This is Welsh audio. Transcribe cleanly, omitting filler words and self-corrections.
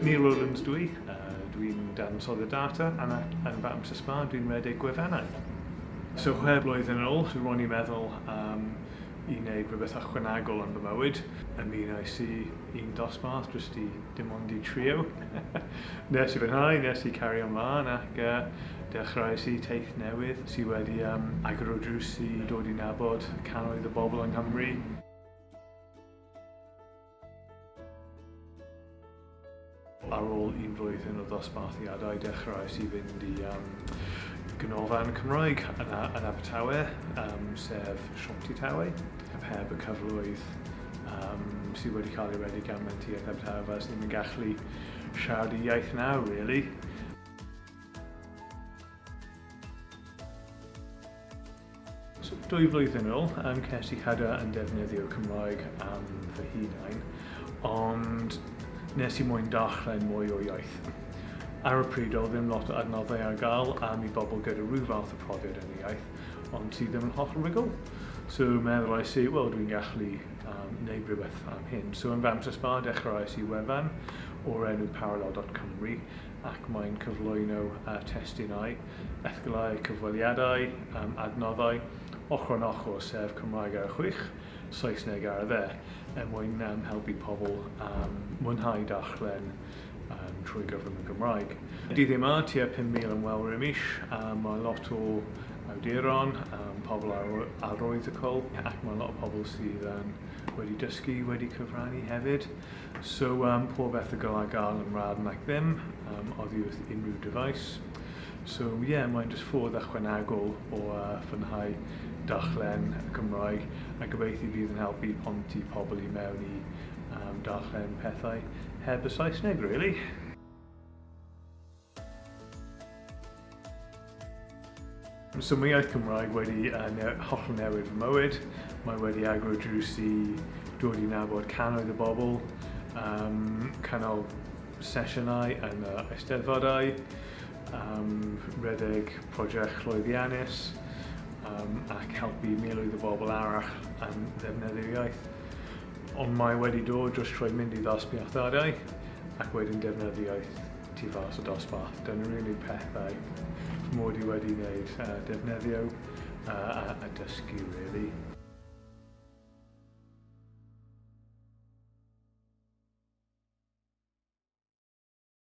Neil Rowlands dwi, dwi'n dadansoddi data yn fy amser sbâr dwi'n rhedeg gwefannau. So 6 blwyddyn yn ôl, ro'n i'n meddwl i wneud rhywbeth ychwanegol yn fy mywyd. Ymunais i un dosbarth jyst i dim ond i trio. Nes i fwynhau, nes i cario ymlaen ac dechreuais i taith newydd sydd wedi agor o drws i dod i nabod cannoedd o bobl yng Nghymru. Ar ôl un flwyddyn o ddosbarthiadau, dechreuais i fynd i ganolfan Cymraeg yn Abertawe, sef Siop Tŷ Tawe. Heb y cyfleoedd sydd wedi cael ei redeg gan Menter Iaith Abertawe, fel sydd ddim yn gallu siarad y iaith nawr, really. So, 2 flwyddyn yn ôl, ces i cadw yn defnyddio Cymraeg am fy hunain, ond nes i moyn darllen mwy o iaith. Ar y pryd, oedd ddim lot o adnoddau ar gael am i bobl gyda rhyw fath o profiad yn y iaith, ond sydd ddim yn hollol rhugl. So meddylais i, wel, dwi'n gallu wneud rhywbeth am hyn. So yn fy amser sbâr, dechreuais i wefan o'r enw parallel.cymru, ac mae'n cyflwyno testunau, erthyglau, cyfweliadau, adnoddau, ochr yn ochr, sef Cymraeg ar y chwith, Saesneg ar y dde, er mwyn helpu pobl mwynhau darllen trwy gyfrwng y Gymraeg. Dydd yma, tua 5,000 ymwelwyr y mis, mae lot o awduron, pobl arwyddocaol, ac mae lot o pobl sydd wedi dysgu, wedi cyfrannu hefyd. So pob erthygl ar gael yn rhad ac ddim, oddi wrth unrhyw device. So yeah, mae'n jyst ffordd ychwanegol o fwynhau darllen y Cymraeg, a gobeithio bydd yn helpu ponti pobl i mewn i darllen pethau heb y Saesneg, really. So mae iaith Cymraeg wedi hollol newid fy mywyd. Mae wedi agor drws i dod i nabod cannoedd o bobl, cynnal sesiynau yn y eisteddfodau, rhedeg prosiect llwyddiannus, ac helpu miloedd o bobl arall yn ddefnyddio'r iaith. Ond mae wedi dod dros trwy mynd i ddosbarthiadau ac wedyn defnyddio iaith tu fas y dosbarth. Dyna'r unig pethau fy mod i wedi wneud, defnyddio a dysgu, really.